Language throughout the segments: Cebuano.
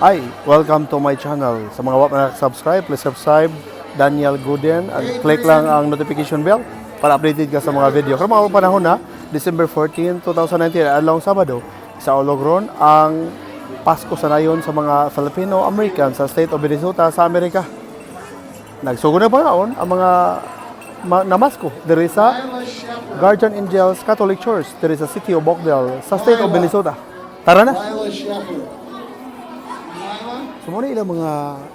Hi, welcome to my channel. Sa mga wa pa nakasubscribe, please subscribe Daniel Gooden and click lang ang notification bell para updated ka sa mga video. Karong mga panahon na, December 14, 2019, adlawng Sabado, sa Ologron, ang Pasko sa nayon sa mga Filipino-American sa State of Minnesota sa Amerika. Nagsugod na pangaon ang mga namasko diri sa Guardian Angels Catholic Church diri sa City of Oakdale sa State of Minnesota. Tara na! Lila Shepherd. Lila? So mao na ilang mga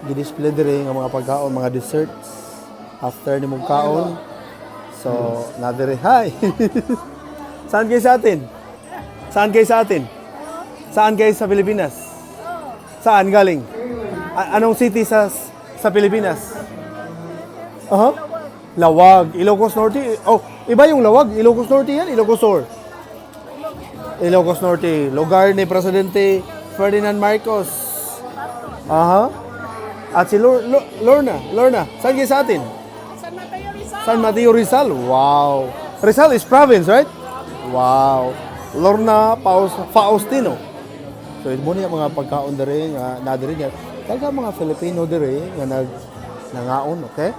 gi-display diri nga mga pagkaon, mga desserts after nimong kaon. So, na diri. Hi. Saan kayo sa atin? Saan kayo sa atin? Saan kayo sa Pilipinas? Saan galing? Anong city sa Pilipinas? Aha. Laoag, Ilocos Norte. Oh, iba yung Laoag. Ilocos Norte yan, Ilocos Sur. Ilocos Norte, lugar ni Presidente Ferdinand Marcos. Aha. At si Lorna, Lorna, saan kayo sa atin? San Mateo, Rizal. San Mateo, Rizal. Wow. Rizal is province, right? Wow. Lorna Faustino. So ito niya mga pagkaon diri nga na diri niya. Talaga mga Filipino diri nga nangaon, okay?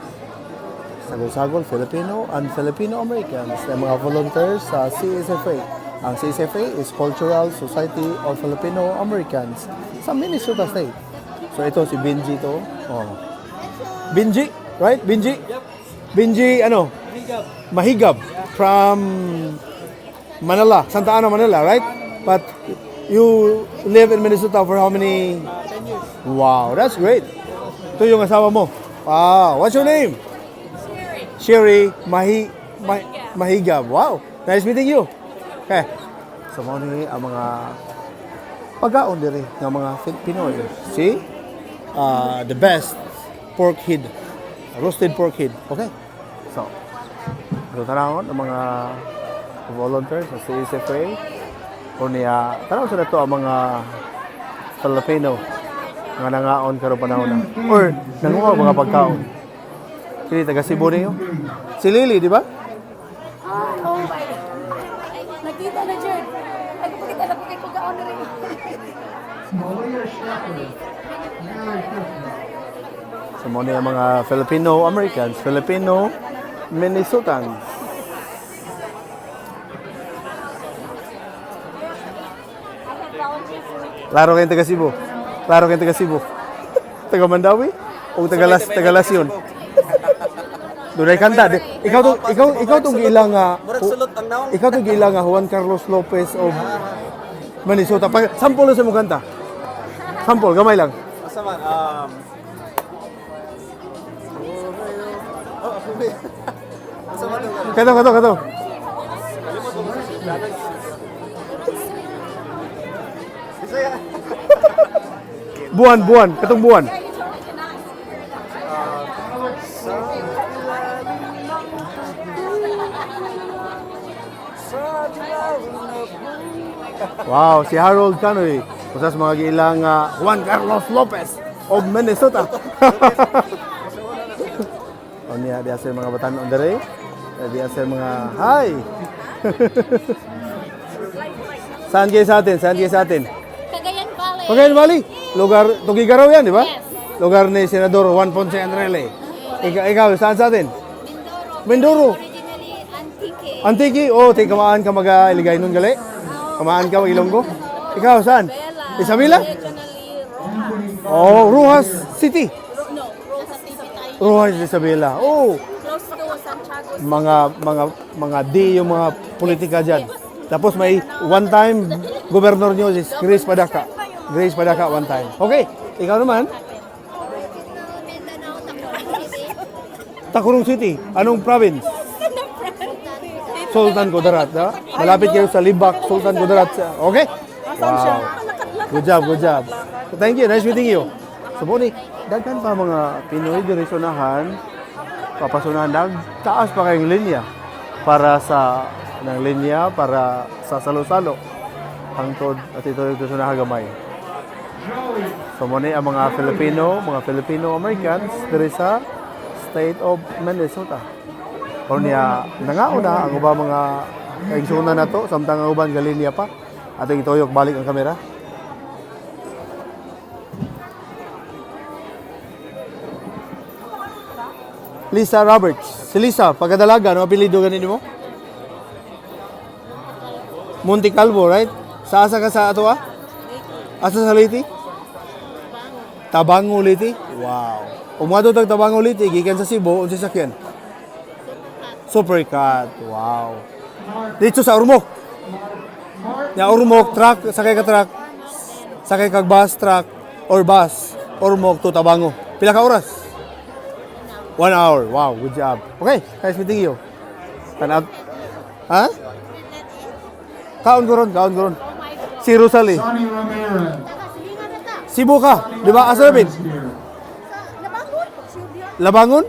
Sagol-sagol Filipino and Filipino Americans na mga volunteers sa CSFA. Ang CSFA is Cultural Society of Filipino Americans sa Minnesota State. So ito si Benji to. Oh. Benji, right? Benji? Benji, ano? Mahigab. From Manila, Santa Ana, Manila, right? But you live in Minnesota for how many? 10 years. Wow, that's great. Ito yung asawa mo. Wow, what's your name? Sherry. Sherry Mahigab. Wow, nice meeting you. Okay. So, mao ni ang mga pagkaon diri ng mga Pinoy. See? The best pork head. Roasted pork head. Okay. So, ito tanawon ang mga volunteers sa CSFA. O niya, tanaw sa nato ang mga Filipino nga nangaon karon panahon na. Or nanguha mga pagkaon. Sini taga Cebu niyo. Si Lily, di ba? Ah, oh my God. Nakita na, Jerd. Ay, pakita na ko kay pagkaon na rin. Malia Shepherd. Merry Christmas. So mao ni ang mga Filipino Americans, Filipino Minnesotans. Klaro kayong taga Cebu. Klaro kayong taga Cebu. Taga Mandawi o taga Las taga Lasyon. Dunay kanta. Ikaw tong giilang nga Murag sulot ang naong. Ikaw tong giilang nga Juan Carlos Lopez of Minnesota. Pag sample sa imong kanta. Sample gamay lang. Asa man Oh, ako ba? Asa man to? Kato, kato, kato. Kalimot ko sa sugdanan. Bisaya. Buwan, buwan, katong buwan. Sa ilalim ng sa dilaw na buwan. Wow, si Harold Canoy. Usa sa mga giilang Juan Carlos Lopez of Minnesota. O niya, diya sa mga batan-on dere. Diya sa mga hi. Saan kayo sa atin? Saan kayo sa atin? Cagayan Valley. Cagayan Valley. Lugar, Tuguegarao yan, di ba? Yes. Lugar ni Senador Juan Ponce Enrile. Ikaw, saan sa atin? Mindoro. Mindoro. Originally, Antique. Antique, oh, te kamaan ka mag-iligay nun gali. Kamaan ka mag-Ilonggo. Ikaw, saan? Isabela? Originally, Roxas. Oh, Roxas City. No, Roxas Isabela. Roxas Isabela. Oh, Close to Santiago. mga D yung mga politika diyan. Tapos may one time governor nyo is Grace Padaca. Grace Padaca one time. Okay, ikaw naman. Mindanao, Tacloban City. Tacurong City. Anong province? Sultan Kudarat. Ha? Malapit kayo sa Libak, Sultan Kudarat. Okay? Wow. Good job, good job. So, thank you. Nice meeting you. So, Bonnie, daghan pa mga Pinoy diri sunahan. Papasunahan dag. Taas pa kayong linya para sa ng linya para sa salo-salo. Hangtod at ito yung sunahan gamay. So, mao ni ang mga Filipino, mga Filipino-Americans diri sa State of Minnesota. Karon niya nangauna ang ubang mga kaigsuonan nato samtang ang uban galinya pa. Atong ituyok balik ang kamera. Lisa Roberts. Si Lisa, pagkadalaga, ano apelyido ganin mo? Monte Calvo, right? Sa asa ka sa ato ah? Asa sa Leyte? Tabango, Leyte? Wow. Umado tag Tabango, Leyte, gikan sa Cebu, unsa sakyan? Supercat. Wow. Dito sa Ormoc. Ya Ormoc truck, sakay ka truck. Sakay kag bus truck or bus Ormoc to Tabango. Pila ka oras? 1 hour. Wow, good job. Okay, nice meeting you. Tanat. Ha? Kaon ko ron, kaon ko ron. Si Rosalie. Sonny Ramirez. Cebu ka, di ba? Asa Ramirez dapit? here. Labangon?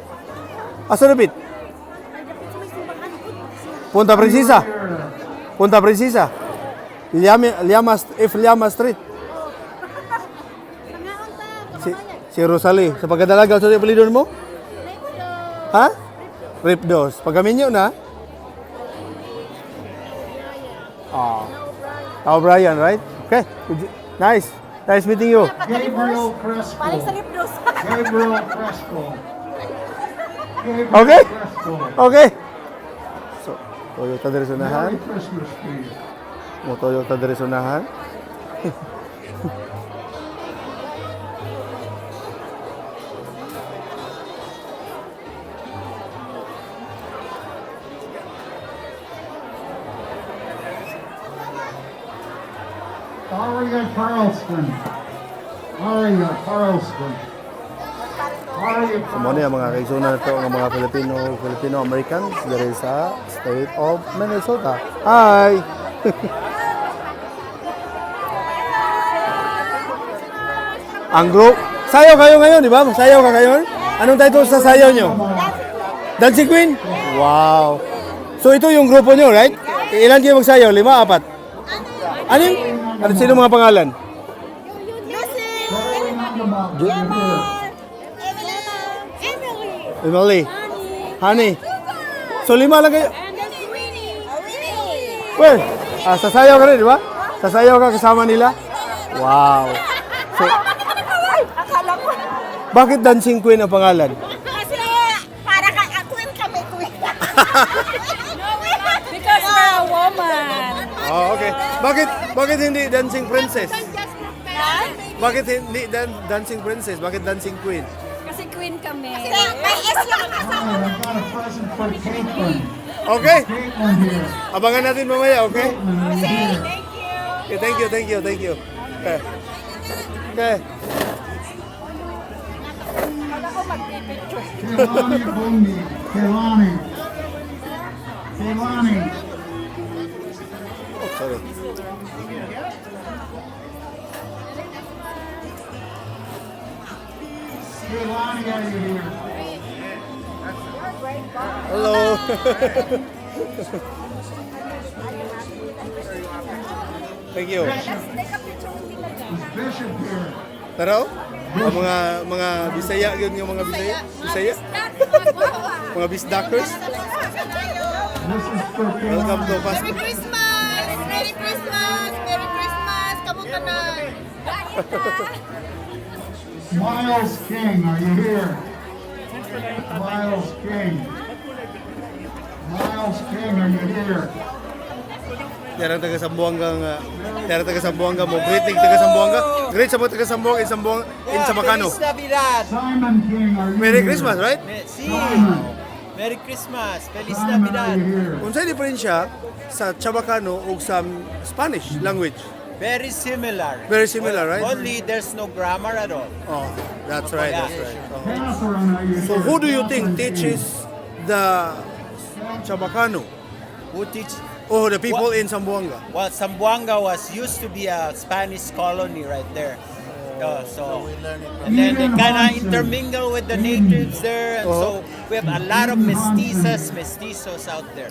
Asa dapit? Punta Princesa. Ramirez. Punta Princesa. Llama, Llama, if Llama Street. Si Rosalie. Sa pagkadalaga, sa apelyido mo? Ha? Ripdos. Pagkaminyo na? Ah. Oh, Brian, right? Okay. Nice. Nice meeting you. Gabriel Crespo. Balik sa Libros. Gabriel Crespo. Gabriel Okay. Crespo. Okay. So, Toyota diri sa unahan. Merry Christmas to you. Mo Toyota diri sa unahan. Aria Carlson. Aria Carlson. Aria So, mo ni ang mga kaigsunan nato nga mga Filipino, Filipino Americans diri sa state of Minnesota. Hi. Ang group, sayaw kayo ngayon, di ba? Sayaw ka ngayon? Anong title sa sayaw nyo? Dancing Queen? Wow. So ito yung grupo nyo, right? Ilan kayo magsayaw? Lima, apat? Anim? Ano sino mga pangalan? Lucy! Carlson. Emily! Emily. Honey. So lima lang kayo. And then Winnie! Winnie! Well, sasayaw ka rin, di ba? Sasayaw ka kasama nila? Wow. So, Akala ko. Bakit Dancing Queen ang pangalan? Kasi para ka, queen kami, queen. Because we're a woman. Oh, okay. Bakit hindi Dancing Princess? Bakit hindi Dancing Princess? Bakit Dancing Queen? Kasi queen kami. May S yung kasama. I've got a present for Caitlin. Okay. Caitlin here. Abangan natin mamaya, okay? Caitlin, are you here? Thank you. Okay, thank you, thank you, thank you. Okay. Okay. Akala ko magpipicture. Kehlani Bundy. Kehlani. Kehlani. Oh, sorry. Kehlani, are you here? Hello. Thank you. Is Bishop here? Tara, ang mga Bisaya yun yung mga Bisaya, Bisaya, mga Bisdakers. This is for Welcome to Kehlani. Fast. Merry Christmas! Merry Christmas! Merry Christmas! Kamu ka na! Miles King, are you here? Miles King. Miles King, are you here? Yarang taga Sambuanga nga. Yarang taga Sambuanga mo. Greeting taga Sambuanga. Greet sa mga taga Sambuanga in Sambuanga in Samacano. Feliz Navidad! Simon King, are you Merry here? Christmas, right? Si! Simon. Merry Christmas! Feliz Simon, are Navidad! you here? Unsay diferensya sa Chabacano ug sa Spanish language? Very similar. Very similar, right? Only there's no grammar at all. Oh, that's right, that's right. Oh. Catherine, are you So here? who do you think Catherine King. teaches the Chabacano Who teach? or the people in Sambuanga? Well, Zamboanga was used to be a Spanish colony right there. So, and then they Eden kind of Hansen. intermingle with the natives there, and so we have a lot of Eden mestizas, mestizos out there.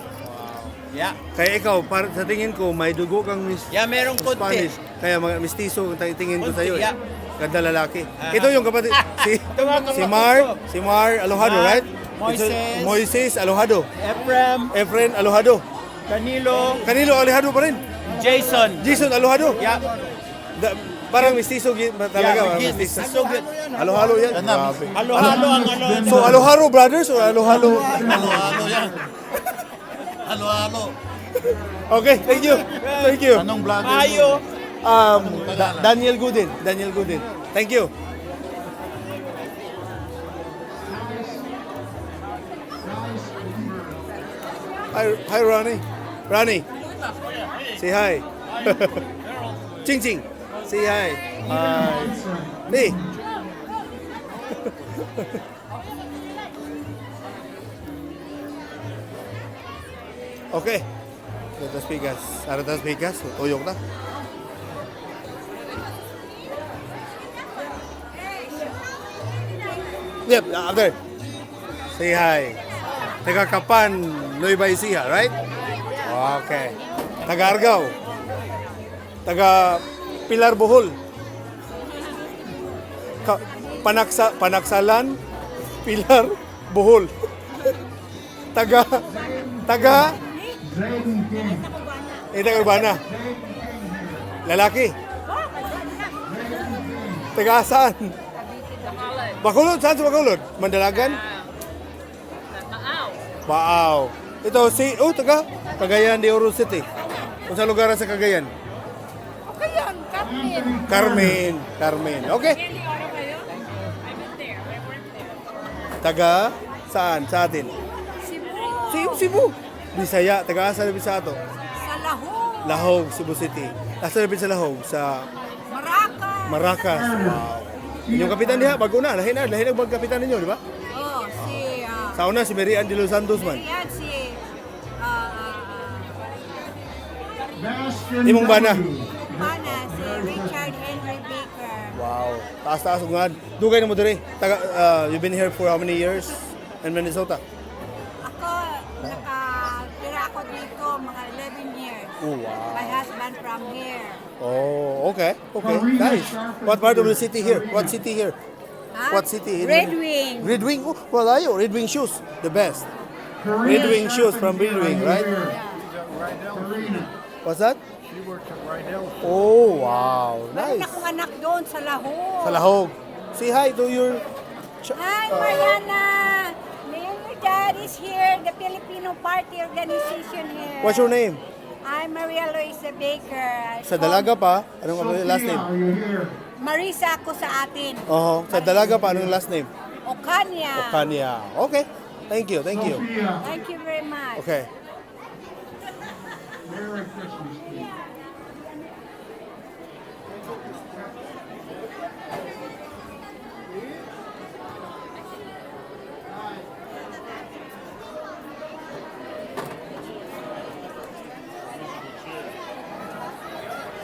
Yeah. Kaya ikaw, para sa tingin ko, may dugo kang Yeah, merong konti. Spanish. Kaya mga mistiso ang tingin ko Konti, sa iyo. Eh. yeah. Ganda lalaki. Ah. Ito yung kapatid si Ito mga si kapatid Mar, ko. si Mar Alojado, Mar, right? Moises. Ito, Moises Alojado. Ephraim, Efren Alojado. Danilo, Canilo Alejado pa rin. Jason. Jason Alojado. Yeah. The, Parang mistiso talaga. Yeah, Parang mestizo. mestizo. Halo-halo yan. Grabe. Halo-halo ang ano. So, halo-halo brothers or halo-halo? Halo-halo yan. Halo-halo. Okay, thank you. Thank you. Anong vlogger mo? Ayo. Daniel Gooden. Daniel Gooden. Thank you. Hi, hi, Ronnie. Ronnie. Say hi. Ching Ching. Say hi. Hi. Hey. Okay. Let us bigas. Aratas bigas. Tuyok na. Yep, up there. Say hi. Taga Kapan, Nueva Ecija, right? Okay. Taga Argao. Taga Pilar Bohol. Panaksalan, Pilar Bohol. Taga taga Zayden King. eh, taga Urbana. Lalaki. Taga saan? Bacolod, saan sa Bacolod? Mandalagan? Maaw. Ito si oh taga Cagayan de Oro City. Unsa lugar sa Cagayan? Kayan, Carmen. Carmen, Carmen. Okay. Taga saan? Sa atin? Cebu. Cebu, Cebu. Bisaya, taga asa na Bisaya to? Sa Lahog. Lahog, Cebu City. Asa na sa Lahog? Sa Maracas. Maracas. Wow. Inyong kapitan diha, bago na, lahi na, lahi na bag kapitan ninyo, di ba? Oh, si Sa una si Mary Ann de los Santos man. yan si Bastion Imong bana. W. Pana, si Richard Henry Baker. Wow. Taas-taas ug ngad. Dugay na mo diri. Taga you've been here for how many years in Minnesota? Ako, nakatira ako dito mga 11 years. Oh, wow. My husband from here. Oh, okay. Okay. Nice. What part of the city here? What city here? Ha? What city? Red Wing. Red Wing. Oh, wala Red Wing shoes. The best. Karina Red Wing shoes from Red Charpentier, Wing, are you right? here? Karina. What's that? She worked at Rydell. Oh, wow. Meron Nice. akong anak doon sa Lahog. Sa Lahog. Say hi to your Hi, Mariana! Me and your dad is here, the Filipino Party Organization here. What's your name? I'm Maria Luisa Baker. Sa dalaga pa, anong last Sophia, name? are you here? Marisa ako sa atin. Oo, sa dalaga pa, anong last name? Okanya. Okanya. Okay. Thank you, thank you. Sophia, Thank you very much. Okay. Merry Christmas to you.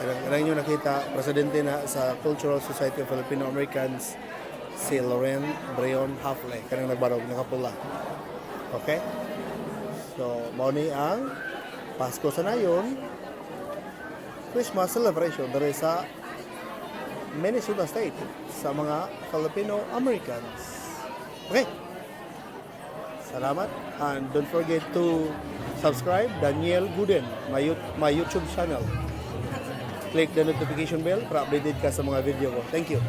Kanang nyo nakita, presidente na sa Cultural Society of Filipino Americans, si Loren Breon Hafle. Kanang nagbarog, nakapula. Okay? So, mao ni ang Pasko sa nayon, Christmas celebration diri sa Minnesota State sa mga Filipino Americans. Okay? Salamat and don't forget to subscribe Daniel Gooden, my YouTube channel. Click the notification bell para updated ka sa mga video ko. Thank you.